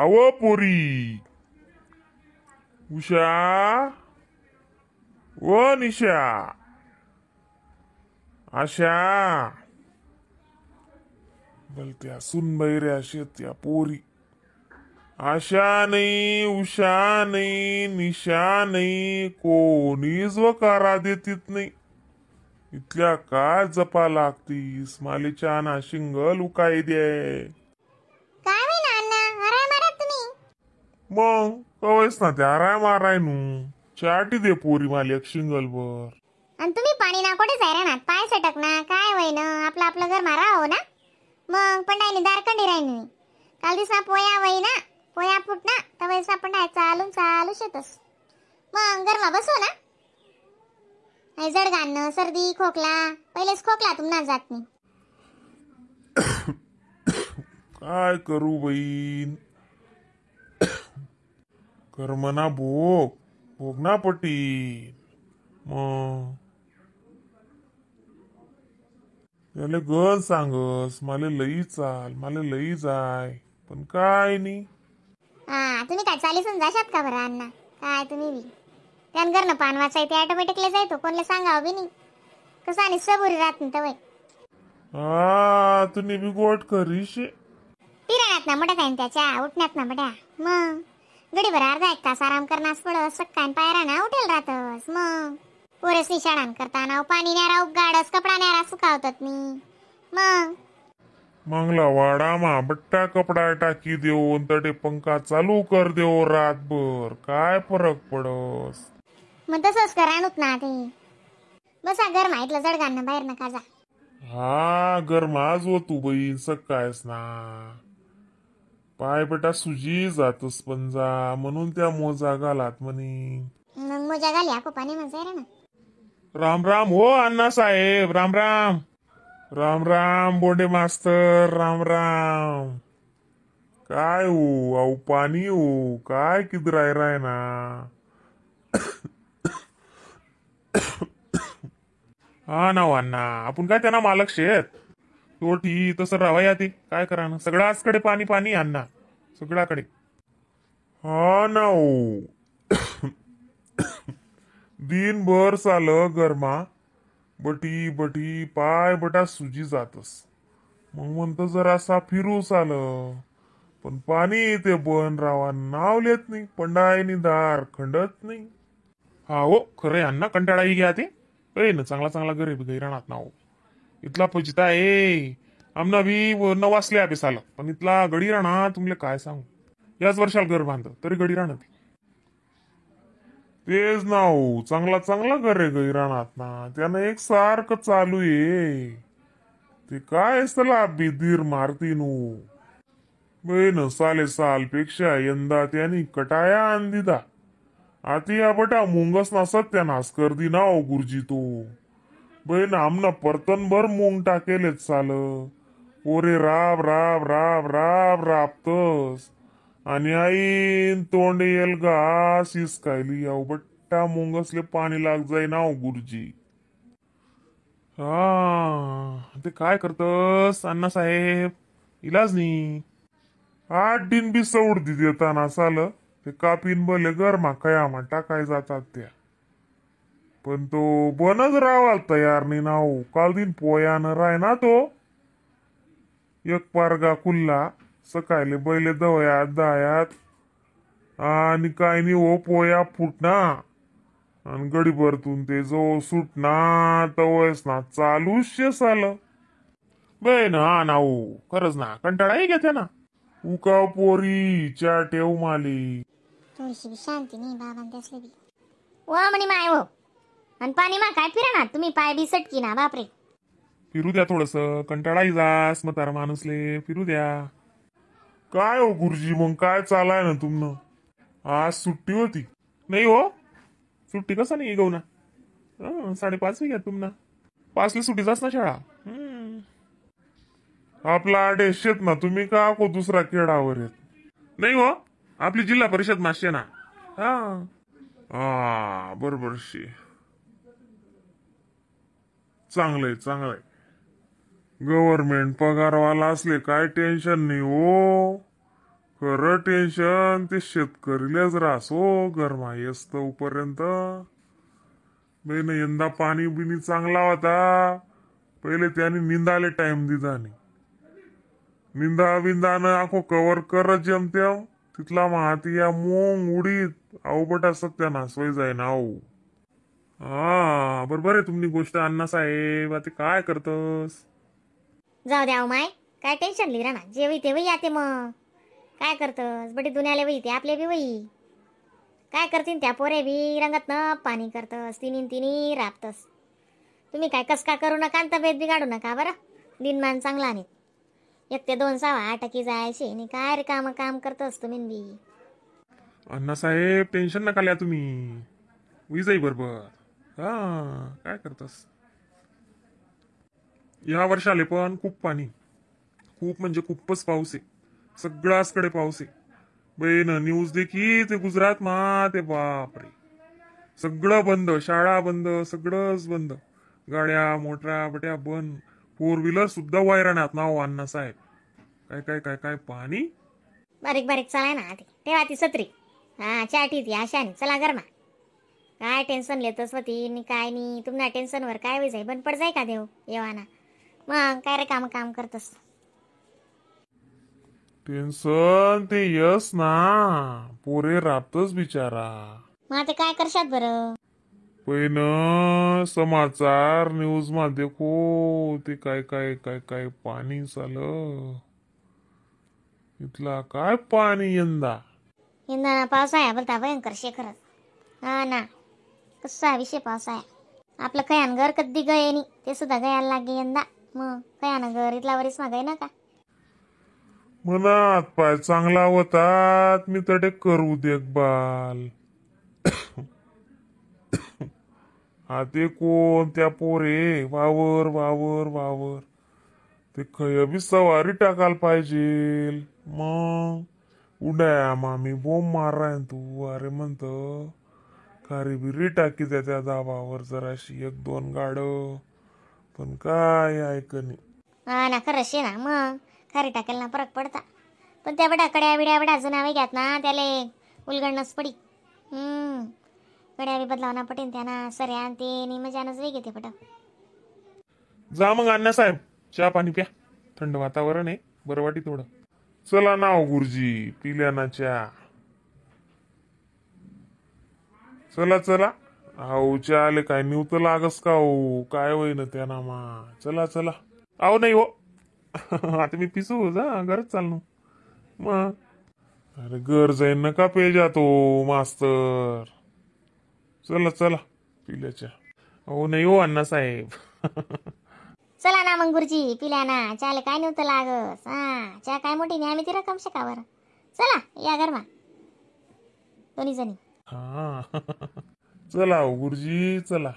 अव पोरी उषा व निशा आशा बोलत्या सुनबाई शेत्या पोरी आशा नाही उषा नाही निशा नाही कोणीच वकारा देतीत नाही. इतल्या काय जपा लागतीस मालीच्या ना शिंगल उकाय दे. काय होईना अण्णा हराय मारत तुम्ही. मग कवयस ना त्या हराय माराय नू चाटी दे पोरी माली एक शिंगल वर. आणि तुम्ही पाणी ना कुठे जाय राहणार पाय सटक ना काय होईना आपलं आपलं घर मारा हो ना. मग पंडायनी दारकंडी राहिनी काल दिसा पोया वय ना पोया फुटना तवयसा पंडाय चालून चालू शेतस. मग गरमा बसो ना जडगान सर्दी खोकला पहिलेच खोकला तुम्हाला जात नाही. काय करू बहीण कर्मना भोग भोगना पटी. मग त्याले गण सांगस माले लई चाल माले लई जाय पण काय नाही. हा तुम्ही काय चालीसून जाशात का बरं अण्णा? काय तुम्ही बी त्यान घरनं पान वाचाय ते ऑटोमॅटिकली जायतो कोणला सांगावं बी नाही कसं आणि सबुरी राहत नाही तवय. हा तुम्ही बी गोट करीशे पिराण्यात ना मोठ्या काय त्याच्या उठण्यात ना मोठ्या. मग गडीभर अर्धा एक तास आराम करण्यास पड सक्कान पायरा ना उठेल राहतस. मग पोरेस निशाणान करताना पाणी न्यारा उगाडस कपडा न्यारा सुकावतात मी. मग मांगला वाडा मा बट्टा कपडा टाकी देऊन तडे पंखा चालू कर देऊ रातभर काय फरक पडस. मग तसंच कर आणूत ना ते बसा घर माहितलं जडगांना बाहेर नका जा. हा गरमाज हो तू बहीण सकायस ना पाय बेटा सुजी जातस पण जा म्हणून त्या मोजा घालात म्हणे. मग मोजा घाली आको पाणी मग ना. राम राम हो अण्णा साहेब राम राम. राम राम बोंडे मास्तर राम राम. काय हो अहो पाणी हो काय किदराय राय ना. हा ना हो अण्णा आपण काय त्यांना मालक शेत तो ठी तसं राहा या ते काय करा ना सगळ्याचकडे पाणी पाणी अण्णा सगळ्याकडे. हा ना हो दिनभर चाल गरमा बटी बटी पाय बटा सुजी जातस. मग म्हणतो जरासा फिरू चाल पण पाणी ते बन रावा नाव लेत नाही पंडायनी दार खंडत नाही. हा हो खरं अण्णा कंटाळाही घ्या ते ए ना चांगला चांगला गरीब गैराणात ना हो इथला फजिता ए आमना बी न वाचले अभ्यास आला पण इथला गडी राहणार तुमले काय सांगू याच वर्षाला घर बांध तरी गडी राहणार तेच ना हो चांगला चांगला घर आहे गैराणात ना त्यानं एक सारखं चालू आहे ते काय सला बिदीर मारती नू बे साले साल पेक्षा यंदा त्यांनी कटाया आणदिदा आती या बटा मुंगस ना सत्यानाश कर दी ना हो गुरुजी तो बहीण आमना परतनभर मुंग टाकेलेच चाल पोरे राब राब राब राब राबतस आणि आईन तोंड येल घास हिसकायली अहो बट्टा मुंगसले पाणी लाग जाई ना हो गुरुजी. हा ते काय करतस अण्णा साहेब इलाज नाही 8 दिन बी सौड दी देताना साल ते कापीन भले गरमा कयामा टाकाय जातात त्या पण तो बनच रावाल तयार नाही ना हो काल दिन पोयानं राय ना तो एक पारगा खुल्ला सकाळी बैले दवयात दायात आणि काय नाही हो पोया फुटना आणि गडी भरतून ते जो सुटना तवयस ना चालूच साल बे ना हा ना हो खरंच ना कंटाळाही घेते ना उकाव पोरी चा ठेव माली थोडीशी बी शांती नाही बाबा त्यासले बी वा म्हणे माय हो आणि पाणी मा काय फिरा ना तुम्ही पाय बी सटकी ना बापरे. फिरू द्या थोडस कंटाळाही जास मग तारा माणूसले फिरू द्या. काय हो गुरुजी मग काय चालाय ना तुमनं आज सुट्टी होती नाही हो सुट्टी कसं नाही गौ ना 5:30 घ्या तुमना 5ला सुट्टी जास ना शाळा. आपला आडेश शेत ना तुम्ही का को दुसरा केडावर येत नाही हो आपली जिल्हा परिषद माशे ना. हा हा बरोबर शे चांगलंय चांगलंय गव्हर्नमेंट पगारवाला असले काय टेन्शन नाही हो. खरं टेन्शन ते शेतकरीलाच रासो गरमा येस तोपर्यंत. बेन यंदा पाणी बिनी चांगला होता. पहिले त्याने निंदाले टाइम दिला नाही. निंदा बिंदानं आखो कवर करत जमतेम तिथला माती या मूंग उडीद अवबटा सत्यानाश वय जाय ना. हो हा बरोबर आहे तुमनी गोष्ट अण्णासाहेब. आता काय करतस? जाऊ द्या माय, काय टेन्शन लिहि ना, जे वही ते वही आते. मग काय करतस? बडी दुनियाला वही ते आपले बी वही. काय करतीन त्या पोरे बी रंगत न पाणी करतस, तिनी तिनी राबतस. तुम्ही काय कस का करू नका आणि तब्येत बिघाडू नका बरं. दिनमान चांगला नाही, 1 ते 2 सहा आटकी जायचे आणि काय रे काम काम करतस तुम्ही बी. अण्णासाहेब टेन्शन नका लिया तुम्ही, होई जाई बरोबर. हा काय करतस? या वर्षाले पण खूप पाणी, खूप म्हणजे खूपच पाऊस आहे, सगळ्याचकडे पाऊस आहे. बे न न्यूज देखी ते गुजरात मा ते बापरे सगळं बंद, शाळा बंद, सगळंच बंद, गाड्या मोटरा बट्या बंद, 4 व्हीलर सुद्धा वायरानात ना हो अण्णासाहेब. काय काय काय काय पाणी. बारीक बारीक चालाय ना ते, ठेवा ती सत्री. हा चाटी ती आशाने चला गरमा. काय टेन्शन लेतच होती आणि काय नाही, तुम्हाला टेन्शनवर काय होई जाई बंद पड जाय का देव येवाना. मग काय रे काम काम करतस? टेन्शन ते यस ना, पोरे राबतच बिचारा. मग आता काय करशात बरं? पण समाचार न्यूज मा देखो ते काय काय काय काय पाणी झालं इथला, काय पाणी यंदा. यंदा पावसाळ्या बोलता भयंकर शे खरंच. हा ना कसा विषय पावसाळ्या. आपलं खयान घर कधी गये नाही ते सुद्धा गयाला लागे यंदा. मग खयान घर इथला वरीस मा गय ना का. मनात पाय चांगला होतात मी तडे करू देखभाल. हा ते कोण त्या पोरे वावर वावर वावर ते खय बी सवारी टाकायला पाहिजे. मग उड्या मामी बोंब माराय तू. अरे म्हणत खारी बिरी टाकी द्या त्या दाबावर जराशी 1-2 गाड, पण काय ऐकणी. हा ना खरं शे ना, मग खारी टाकेल ना फरक पडता. पण त्या बडा कड्या बिड्या बडा जुना घ्यात ना त्याले उलगडणंच पडी. कड्या बी बदलावना पटेन त्यांना सऱ्या आणि ते नि मजानच वेग येते पट. जा मग अण्णासाहेब चहा पाणी प्या, थंड वातावरण आहे, बरं वाटी थोडं. चला ना हो गुरुजी पिल्या ना चहा. चला चला अहो चहा आले काय न्यू तर लागस का हो, काय होईन त्या ना मा. चला चला. अहो नाही हो आता मी पिसू जा घरच चाललो मग. अरे घर जाईन नका पेजा तो मास्तर. चला चला पिल्याच्या. अहो नाही हो अण्णासाहेब. चला ना मग गुरुजी पिल्या ना चहाला काय नव्हतं लागस. हा चहा काय मोठी नाही आम्ही ती रक्कम शकावर. चला या घरमा दोन्ही जणी. हा चला हो गुरुजी चला.